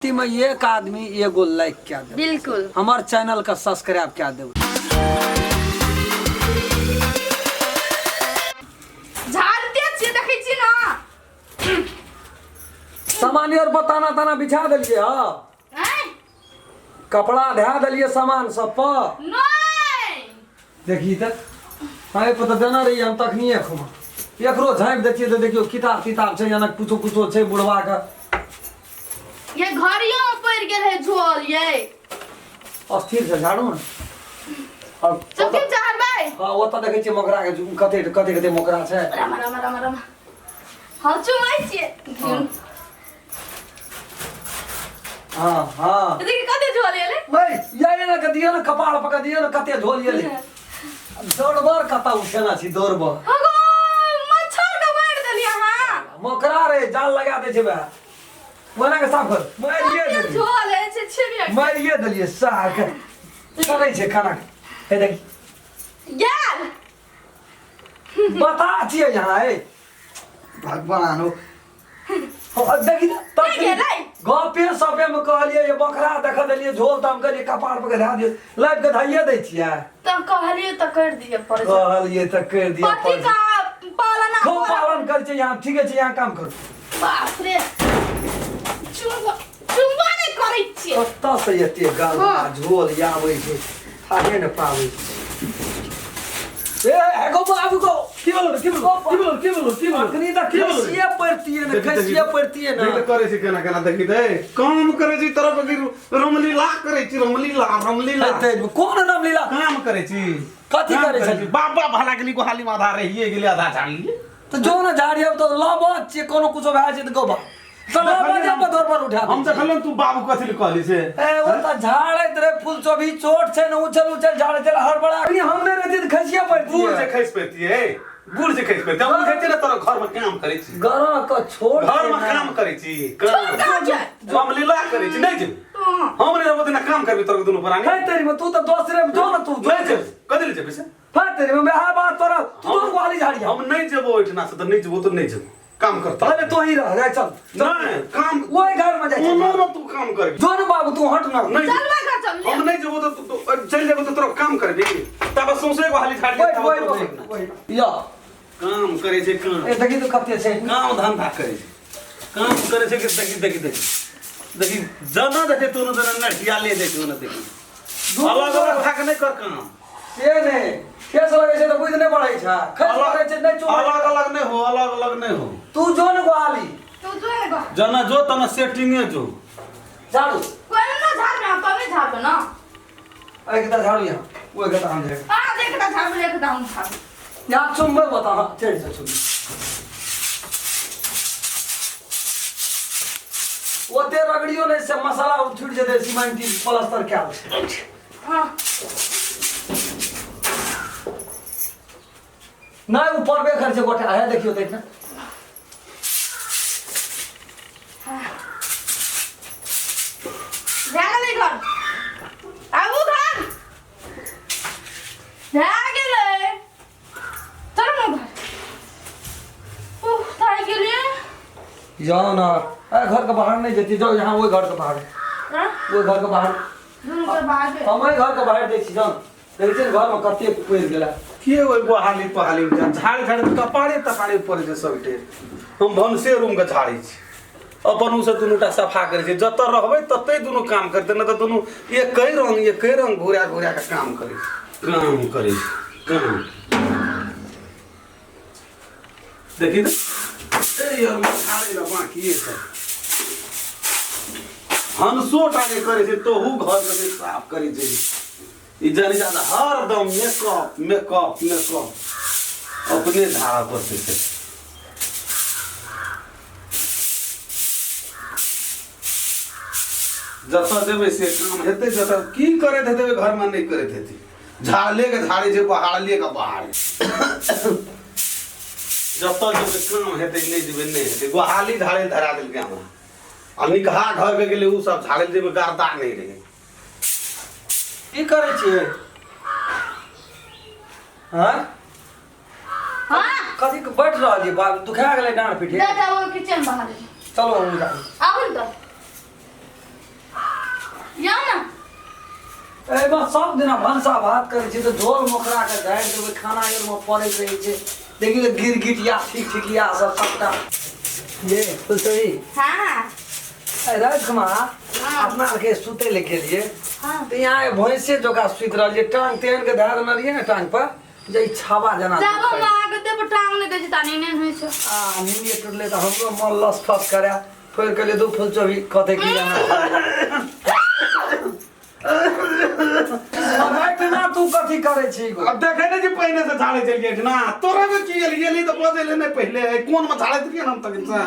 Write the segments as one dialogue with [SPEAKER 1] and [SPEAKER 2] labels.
[SPEAKER 1] में एक आदमी एगो लाइक कए देब।
[SPEAKER 2] बिल्कुल।
[SPEAKER 1] हमर चैनल के सब्सक्राइब कए देब।
[SPEAKER 2] झाड़ते छियै, देखै छी ना।
[SPEAKER 1] सामान आर बताना ताना बिछा देलियै हँ?
[SPEAKER 2] आँय?
[SPEAKER 1] कपड़ा धए देलियै सामान सब पर?
[SPEAKER 2] नहि।
[SPEAKER 1] देखी तऽ एहि पर तऽ देने रहियै हम तखनिए खुमा एकरो झाँपि दैतियै तऽ देखियौ किताब तिताब छै जेना कुछो कुछो छै बुढ़बाके।
[SPEAKER 2] ये घड़ियो में पड़ि गेल है झोल ये।
[SPEAKER 1] अस्थिर से झाड़ू ने और
[SPEAKER 2] सब के झाड़बै।
[SPEAKER 1] हाँ, ओतऽ देखै छियै मोकरा के कते कते कते मोकरा छै।
[SPEAKER 2] राम राम राम राम। हाँ, चुमै छियै।
[SPEAKER 1] हाँ हाँ।
[SPEAKER 2] देखी कते झोल एलै।
[SPEAKER 1] भाई या ना के दियो ना कपाड़ पकड़ दियो ना कते झोल एलै। दौड़बर कतऽ उठेना छी दौड़बर।
[SPEAKER 2] हगो मच्छर के मारि देलियै अहाँ।
[SPEAKER 1] मोकरा रे जाल लगा दै छै बे। मना के साफ कर। मारिए
[SPEAKER 2] कते
[SPEAKER 1] देलियै।
[SPEAKER 2] झोल है छै छिबिया।
[SPEAKER 1] मारिए देलियै सार के। करै छै खाना। हे देखी।
[SPEAKER 2] गेल।
[SPEAKER 1] बता छियै यहाँ ए। भगवान हो। देखी
[SPEAKER 2] नहि गेलै।
[SPEAKER 1] गपे सपे में कहलियै ये बकरा देख देलियै झोल तऽ हम कहलियै कपार पर के धए दियौ लाबि के धइए दै छियै।
[SPEAKER 2] तऽ कहलियै तऽ कर दिअ पड़ै छै।
[SPEAKER 1] कहलियै तऽ करि दिअ
[SPEAKER 2] पति का पालन
[SPEAKER 1] खूब पालन करै छै यहाँ, ठीके छै, यहाँ काम करू।
[SPEAKER 2] बाप रे, चुम्बा चुम्बा नहि करै छियै।
[SPEAKER 1] कतऽ से एते गन्दा झोल आबै छै, थाहे ने पाबै छै। ए एगो बाबू को
[SPEAKER 3] की बोलो की बोलो की बोलो की बोलो की बोलो?
[SPEAKER 1] अखनी तऽ
[SPEAKER 3] की बोलो?
[SPEAKER 1] खसिए पड़तियै ने,
[SPEAKER 3] देखी, देखी।
[SPEAKER 1] खसिए पड़तियै ने।
[SPEAKER 3] देख तऽ करै छै केना केना, देखी तऽ काम करै छी तरफ की रामलीला करै छी, रामलीला रामलीला।
[SPEAKER 1] हेतै, कोन रामलीला?
[SPEAKER 3] काम करै छी।
[SPEAKER 1] कथी
[SPEAKER 3] काम
[SPEAKER 1] करै छी?
[SPEAKER 3] बाबा भला गेली गोहाली में आधा रहिए गेलै, आधा झाड़लिए।
[SPEAKER 1] तऽ जो ने झाड़िए तऽ लबत छियै, कोनो कुछो भए छै तऽ गोबा तऽ लबत जे पर पर उठा
[SPEAKER 3] हम देखलियन तू बाबू कथी लए कहली से।
[SPEAKER 1] ए ओ तऽ झाड़ैत रहे फूल चोभी चोट छै ने, उछल उछल झाड़ैत रहे हड़बड़ा। अखनी हम नहि रहती तऽ खसिए पड़तियै।
[SPEAKER 3] बूढ़ जे खसि पड़तियै, बूढ़ जे खसि पड़तियै। हम देखै छियै ने तोरा घर में काम करै छी।
[SPEAKER 1] गरह के छोट
[SPEAKER 3] घर
[SPEAKER 1] छै
[SPEAKER 3] में
[SPEAKER 1] ने।
[SPEAKER 3] काम करै छी, काम।
[SPEAKER 2] छोट कहाँ छै?
[SPEAKER 3] रामलीला करै छी, नहि जेबै। हम नहि रहबो तऽ ना काम करबी तोरा दुनू प्राणी।
[SPEAKER 1] हे तेरी में तू तऽ दोसरे में जो ना तू जो।
[SPEAKER 3] नहि जेबै, कथी लए जेबै से?
[SPEAKER 1] हे तेरी में वएह बात तोरा, तू दोनों ग्वाली झाड़िया।
[SPEAKER 3] हम नहि जेबो ओहिठिना से तऽ नहि जेबो तऽ नहि जेबो। काम करता।
[SPEAKER 1] पहले तो ही रह, जा चल।
[SPEAKER 3] नहीं, काम
[SPEAKER 1] वही घर में जा।
[SPEAKER 3] कोनो ना तू काम करबी।
[SPEAKER 1] जो ना बाबू तू हट ना।
[SPEAKER 3] नहीं
[SPEAKER 2] चल बे घर चल।
[SPEAKER 3] हम नहीं जेबो तो तू चल जेबो तो तोरा काम करबी। तब सौंसे ग्वाली झाड़िया।
[SPEAKER 1] बैठ
[SPEAKER 3] तब
[SPEAKER 1] बैठ
[SPEAKER 3] तोरा
[SPEAKER 1] बैठ
[SPEAKER 3] देखना।
[SPEAKER 1] बैठ। या
[SPEAKER 3] काम करे छै काम।
[SPEAKER 1] ए देखी तो कते छै।
[SPEAKER 3] काम धंधा करे छै। काम करे छै कि देखी देखी देखी। देखी जना देखे तू न जना नठिया ले देखी न देखी। अलग अलग भाग नहीं कर काम।
[SPEAKER 1] से नहीं, ठेस लगै छै तऽ बुझि नहि पड़ै छै। खस पड़ै छै नहि चुप।
[SPEAKER 3] अलग अलग नहीं हो, अलग अलग नहीं हो।
[SPEAKER 1] तू जो ने ग्वाली।
[SPEAKER 2] तू जो ने ग्वाली।
[SPEAKER 3] जना जो तना सेटिंगे जो।
[SPEAKER 1] झाड़ू।
[SPEAKER 2] कोई ना झाड़ू ना, तमे झाड़ू ना।
[SPEAKER 1] एक ता झाड़ू यहाँ, वो एक ता हम झाड़ू।
[SPEAKER 2] हां देख ता झाड़ू, एक ता हम झाड़ू।
[SPEAKER 1] यहाँ चुम्बल बता, हां चढ़ जा चुम्बल। ओते रगड़ियो नहीं से मसाला छूट जेतै, सीमेंट प्लास्टर कयल छै।
[SPEAKER 2] हां
[SPEAKER 1] नहीं ऊपर बे खर्चे गोटे आया देखियो देख ना।
[SPEAKER 2] भए गेलै घर, आबू घर भए गेलै। चलू ने घर। उह थाकि गेलियै।
[SPEAKER 1] जाओ ना, ए घर के बाहर नहीं जेती, जाओ यहाँ ओहि घर के बाहर।
[SPEAKER 2] हाँ?
[SPEAKER 1] ओहि घर के बाहर।
[SPEAKER 2] दुनू के बाहर।
[SPEAKER 1] हम ओहि घर के बाहर दै छी, जाओ। देखै छियै ने घर में कते पड़ि गेला।
[SPEAKER 3] के ओहि गोहाली पहाली में झाड़ झाड़ कपारे तपारे पड़े छै सबटे। हम भनसे रूम के झाड़ै छी, अपन उ से दुनूटा सफा करै छी। जतऽ रहबै ततै दुनू काम करतै, नहि तऽ दुनू एकै रंग घुरा घुरा के काम करै छै, काम करै छै काम। देखी तऽ ए यार झाड़ै लए बाकी सब हंसो टा जे करै छै तोहू घर के जे साफ करै छै। ई जानी जादा हरदम मेकअप मेकअप मेकअप अपने झाड़ा पड़तै से। जतऽ जेबै से काम हेतै, जतऽ की करैत हेतै ओहि घरमे नहि करैत हेतै। झाड़ले के झाड़ै छै, बहारले के बहारै। जतऽ जेबै काम हेतै, नहि जेबै नहि हेतै। गोहाली झाड़ै लए धरा देलकै हमरा। आ निकहा घरके गेलै ओ सब झाड़ै लए, जाहिमे गर्दा नहि रहै।
[SPEAKER 1] की करै छियै? हाँ?
[SPEAKER 2] हाँ?
[SPEAKER 1] कथी के बैठ रहलियै? बाप दुखा गेलै डाँड़ पीठ।
[SPEAKER 2] जा जा, वो किचन बाहर।
[SPEAKER 1] चलो हम जा।
[SPEAKER 2] आबू ने तऽ।
[SPEAKER 1] एहिमे सब दिना भनसा भात करै छी तऽ झोल मोखरा के झाड़ि देबै, खाना आरमे पड़ैत रहै छै। देखी तऽ गिरगिटिया ठीक ठिकिया सब सबटा। ये फुलसोही।
[SPEAKER 2] हाँ।
[SPEAKER 1] राति खुमा
[SPEAKER 2] हाँ।
[SPEAKER 1] अपना आरके सुतै लए गेलियै
[SPEAKER 2] हाँ।
[SPEAKER 1] तऽ यहाँ भैंसे जोका सुति रहलियै, टांग तेहन के धए देने रहियै ने टांग पर जे ई छावा जेना
[SPEAKER 2] जब हम
[SPEAKER 1] दुखाइ।
[SPEAKER 2] आगे ते पर टांग नहीं दे तानी नहीं होइ छै।
[SPEAKER 1] आ निंदिये टुटलै तऽ हमरो मन लस फस करै, फेर कहलियै दू फूल चोभी कतै की जाना। ना तू कथी करै छी गो?
[SPEAKER 3] अब देखे नहीं जी पहिने से झाड़े चल गेल ना तोरा में की गेल गेली तो बजले नहीं पहले कोन में झाड़े रहिए हम तक से।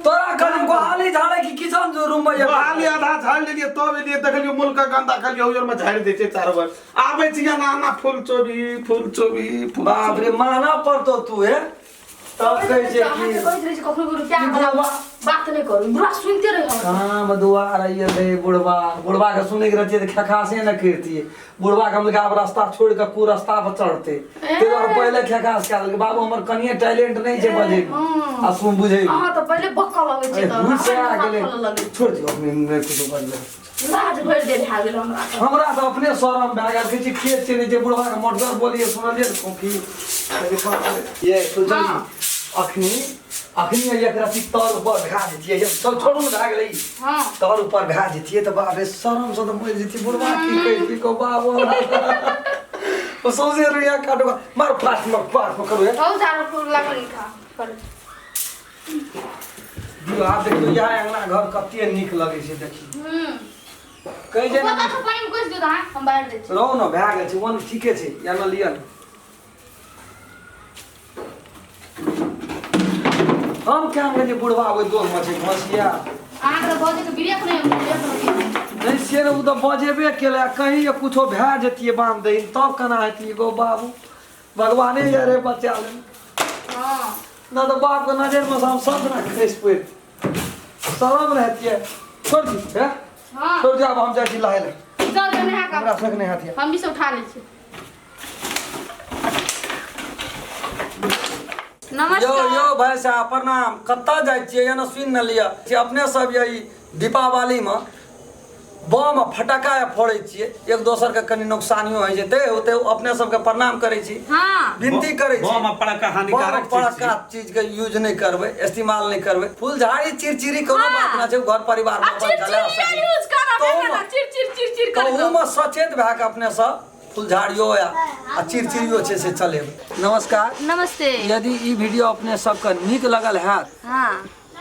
[SPEAKER 1] तोरा कहली गोहाली झाड़े की किचन जो रूम में
[SPEAKER 3] बहाली आधा झाड़ लेलिए तब एलिए देखलिए मुल्क गंदा कहलिए ओजर में झाड़ दे छै चारो बार आबै छी ना ना फूल चोभी फूल चोभी फूल।
[SPEAKER 1] बाप रे, माना पड़तो तू हे तब कहै छै
[SPEAKER 2] अहाँ
[SPEAKER 1] कि
[SPEAKER 2] के कहैत रहै छी कखनो रुपया
[SPEAKER 1] ई बुढ़वा
[SPEAKER 2] बात नहि करू, बुढ़ा सुनते रहै हम।
[SPEAKER 1] काम दुआर अइले बुढ़वा, बुढ़वा के सुनै के रहतियै तऽ खेखासे ने करितियै। बुढ़वा के हम आब रास्ता छोड़ि कऽ कु रास्ता पर चढ़तै, ताहि दुआरे पहिले खेखास कए देलकै। बाबू हमर कनिए टैलेंट नहि छै बजै मे आ सुन बुझै मे।
[SPEAKER 2] अहाँ तऽ पहिले बक्कल लगै छै तऽ
[SPEAKER 1] हुस्सा आ गेलै।
[SPEAKER 2] बक्कल लगै छै।
[SPEAKER 1] छोड़ि दियौ, अपने नहि कुछो बजलै।
[SPEAKER 2] लाज भरि देल भए गेल हमरा तऽ।
[SPEAKER 1] हमरा तऽ अपने शरम भए गेल, कहै छी के चिन्है छै बुढ़वा के मोटगर बोलिए सुनलियै ने खोखी। ये सुनलियै
[SPEAKER 2] हाँ।
[SPEAKER 1] अखनी अखनी एक रत्ती तर ऊपर भए जैतियै, चल छोड़ू ने भए गेलै ई।
[SPEAKER 2] हाँ।
[SPEAKER 1] तर ऊपर भए जैतियै तऽ बाप रे शरम से तऽ मरि जैतियै। बुढ़वा की कहैतियै को बाबू हमरा ओ सौंसे रुइया काटो मार फास्ट मार फास्ट करू हे।
[SPEAKER 2] बहुत झाड़ू फूल लागल खा कर।
[SPEAKER 1] दियौ आब देखियौ इएह अङ्गना घर कते नीक लगै छै देखी। कहै छै ने
[SPEAKER 2] पोता के पानि में घुसि दियौ तऽ अहाँ हम बाहर दै छी।
[SPEAKER 1] रहू ने भए गेल छै वन ठीके छै या न लिअ ने। हम क्या जे बुढ़वा ओहि दोलमे छै घसिया।
[SPEAKER 2] अहाँके तऽ बजैके ब्रेक नहि ब्रेक नहि।
[SPEAKER 1] नहीं से ने ओ तऽ बजेबे केलै, कहीं जे कुछो भए जैतियै बाम दही तब केना हेतियै गो बाबू, भगवाने यारे बचा ले।
[SPEAKER 2] हाँ।
[SPEAKER 1] ना तऽ बापके नजरिमे से हम सब दिना खसि पड़ि शरम रहतियै। छोड़ दी हे।
[SPEAKER 2] हाँ।
[SPEAKER 1] छोड़ दी, आब हम जाइ छी नहाय लए।
[SPEAKER 2] चल चल नहा
[SPEAKER 1] हमरा
[SPEAKER 2] कऽ
[SPEAKER 1] सक नहि हतियै।
[SPEAKER 2] हम भी सब उठा लै छी।
[SPEAKER 1] यो
[SPEAKER 2] नमस्कार।
[SPEAKER 1] यो भाई साहब प्रणाम। कतऽ जाइ छियै एना सुनि ने लिअ जे अपने सब यही दीपावलीमे बम आ फटाका फोड़ै छियै, एक दोसर के कनि नुकसानियो होइ छै, ते होते अपने सबके प्रणाम करै छी।
[SPEAKER 2] हाँ।
[SPEAKER 1] विनती करै छी
[SPEAKER 3] बम आ पटाखा हानिकारक
[SPEAKER 1] बम आ पटाखा चीज के यूज नहि करबै, इस्तेमाल नहि करबै। फुलझाड़ी चिड़चिड़ी कोनो
[SPEAKER 2] हाँ।
[SPEAKER 1] बात ना छै, घर परिवार में
[SPEAKER 2] आ
[SPEAKER 1] अपन चला
[SPEAKER 2] चिड़चिड़ी
[SPEAKER 1] सकै।
[SPEAKER 2] यूज करब
[SPEAKER 1] तहू
[SPEAKER 2] है ना,
[SPEAKER 1] मे-
[SPEAKER 2] चिड़ चिड़ चिड़ चिड़
[SPEAKER 1] तहू
[SPEAKER 2] करब।
[SPEAKER 1] मे सचेत भए के अपने सब फुलझाड़ियो या आ चिड़चिड़ियो छै से चलेबै। नमस्कार।
[SPEAKER 2] नमस्ते।
[SPEAKER 1] यदि ई वीडियो अपने सबके नीक लगल हैत
[SPEAKER 2] हाँ।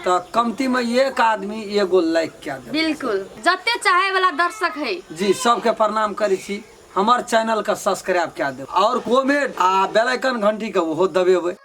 [SPEAKER 1] तऽ कमती में एक आदमी एगो लाइक कए देब।
[SPEAKER 2] बिल्कुल, जते चाहे वाला दर्शक है
[SPEAKER 1] जी सबके प्रणाम करै छी, हमर चैनल के सब्सक्राइब कए देब और कमेंट आ बेल आइकन घंटी के ओहो दबेबै।